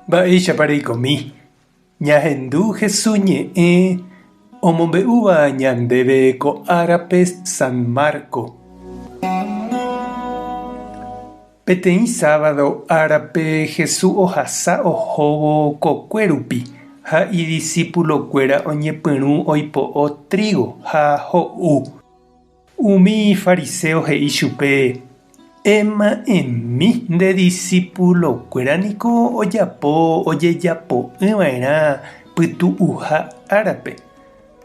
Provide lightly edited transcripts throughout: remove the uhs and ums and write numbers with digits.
Mba'éichapa reikomi? Ñahendu Hesu ñe'ẽ omombe'úva ñandéve ko árape San Marco. Peteĩ sábado árape Jesús ohasa ohóvo kokue rupi ha idisípulokuéra oñepyrũ oipo'o trígo ha ho'u. Umi fariséo he'i chupe, Ema'ẽmi, nde disípulokuéra niko ojapo ojejapo'ỹ va'erã pytu'uha árape.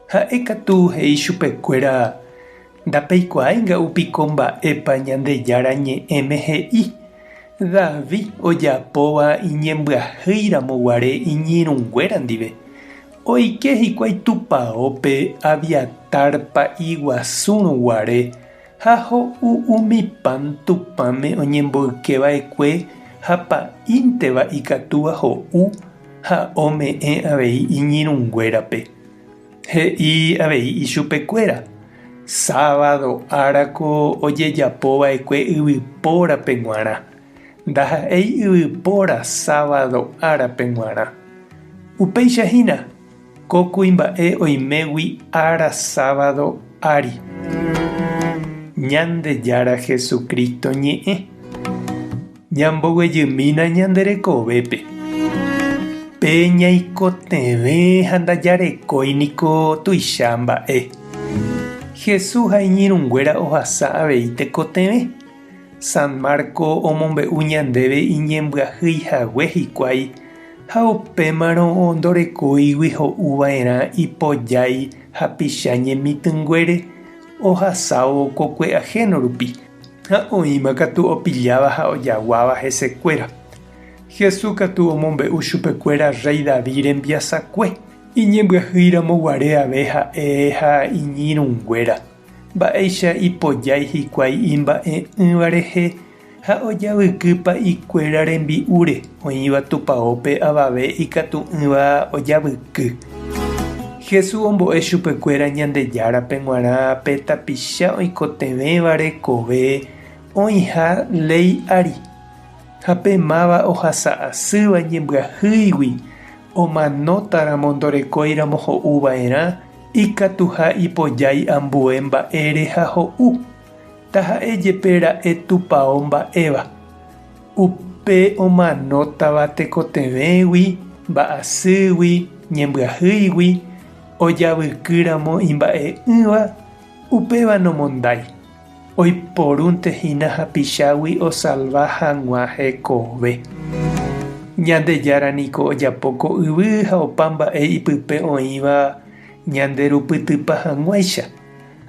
Ha'e katu he'i chupekuéra, Ndapeikuaái nga'u piko mba'épa Ñandejára Ñe'ẽme he'i, David ojapóva iñembyahýi ramo guare iñirũnguéra ndive. Oike hikuái tupaópe Abiatar pa'i guasúrõ guare ha ho'u umi pan Tupãme oñemboyke va'ekue ha pa'ínteva ikatúva ho'u ha ome'ẽ avei iñirũnguérape. He'i avei ichupekuéra, Sábado árako ojejapo va'ekue yvypórape g̃uarã, ndaha'éi yvypóra sábado árape g̃uarã. Upéicha hína, ko kuimba'e oimégui ára sábado ári. Ñandejára Jesucristo ñe'ẽ. Ñamboguejymína ñande rekovépe. Pe ñaikotevẽ ha ndajarekói niko tuicha mba'e. Jesús ha iñirũnguéra ohasa avei tekotevẽ. San Marco omombe'u ñandéve iñembyahýi hague hikuái ha upémarõ ndorekóigui ho'u va'erã ipojái hapicha ñemitỹnguére ohasávo kokue ahéno rupi, ha oĩma katu opilláva ha ojaguáva hesekuéra. Jesús katu omombe'u chupekuéra rréi David rembiasakue, iñembyahýi ramo guare ave ha'e ha iñirũnguéra. Mba'éicha ipojái hikuái imba'e'ỹva rehe ha ojavyky pa'ikuéra rembi'úre oĩva tupaópe avave ikatu'ỹva ojavyky. Jesús ombo'e chupekuéra Ñandejárape g̃uarã pe tapicha oikotevẽva rekove oĩha léi ári, ha pe máva ohasa asýva ñembyahýigui omanótaramo ndorekóiramo ho'u va'erã Ikatuha ipojái ambue mba'ére ha ho'u, taha'e jepe ra'e tupao mba'éva. Upe omanótava tekotevẽgui, mba'asýgui, ñembyahýigui, ojavyky ramo imba'e'ỹva, upéva nomondái. Oiporúnte hína hapichágui osalva hag̃ua hekove. Ñandejára niko ojapo ko yvy ha opa mba'e ipype oĩva ñanderupytypa hag̃uáicha.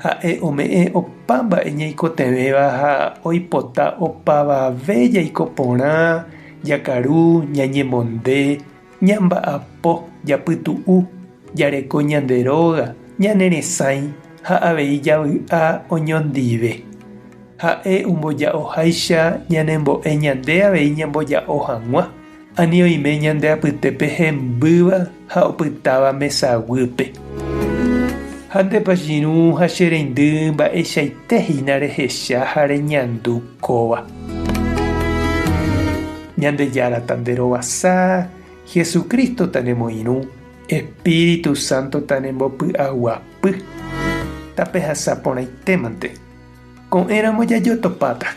Ha'e ome'ẽ opa mba'e ñaikotevẽva ha oipota opavave jaiko porã, jakaru, ñañemonde, Ñamba'apo, japytu'u, jareko ñande róga, ñane resãi ha avei javy'a oñondive. Ha'e omboja'oháicha ñanembo'e ñande avei ñamboja'o hag̃ua, ani oime ñande apytépe hembýva ha opytáva mesaguýpe. Ha ndépa chirũ ha che reindy mba'eichaite hína rehecha ha reñandu kóva. Ñandejára tanderovasa, Jesucristo tanemoirũ, Espíritu Santo tanembopy'aguapy. Tapehasa porãitémante. Ko'ẽramo jajotopáta.